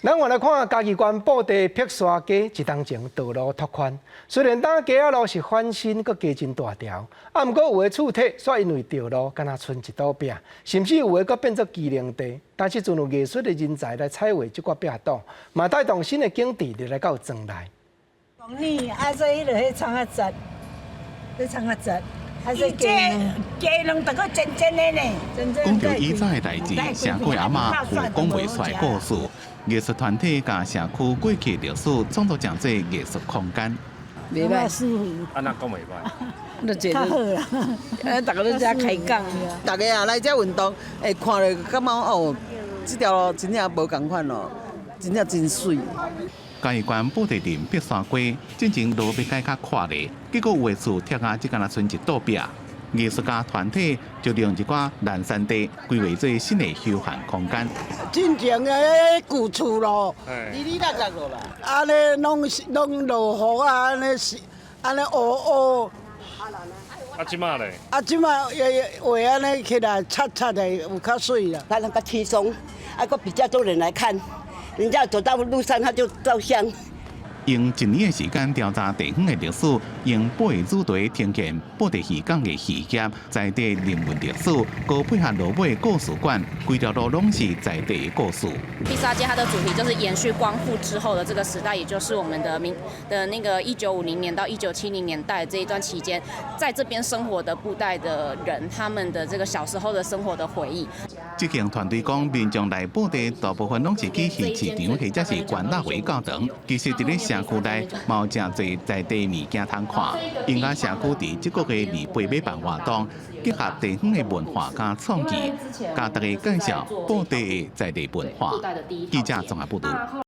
咱換來看嘉義縣布袋碧沙街一冬前道路拓寬，雖然當街仔路是翻新，閣加真大條，啊，毋過有的厝體煞因為道路敢若賰一堵壁，甚至有的閣變做機能地。但是陣有藝術的人才來彩畫這掛壁擋，嘛帶動新的景致入來到莊內。你啊，這彼个彼窗仔窄，彼窗仔窄。伊這雞卵著閣真真的呢。講著以早的代誌，社區阿嬤有講袂出來故事。藝術團體共社區過去歷史創作成這藝術空間。袂歹，舒服。按怎講袂歹？都坐較好啦。啊，逐家攏遮開講。逐家啊來遮運動，會看著感覺哦，這條路真正無仝款咯，真正真媠。嘉義縣布袋鎮碧沙街進前路欲改較闊咧，結果有的厝貼仔只敢若賰一堵壁。藝術家團體就利用一寡爛山地規劃做新的休閒空間。進前的舊厝咯，按呢攏攏落雨啊，按呢是按呢烏烏。啊，這馬咧？啊，這馬也畫按呢起來，擦擦的有較媠啦。它那個輕鬆，啊，閣比較多人來看，人家走到路上他就照相。用一年的時間調查地方的歷史，用八个主題呈現布袋漁港的漁業、在地人文歷史，閣配合羅尾故事館，規條路攏是在地的故事。碧沙街它的主題就是延續光復之後的這個時代，也就是我們的民的那個1950年到1970年代這一段期間，在這邊生活的布袋的人，他們的這個小時候的生活的回憶。執行團隊講，民眾來布袋大部分攏是去魚市場或者是關臘味教堂。其實佇咧社區內，嘛有誠濟在地物件通看。𪜶佮社區佇這個月28欲辦活動，結合地方的文化佮創意，共大家介紹布袋的在地文化。記者綜合報導。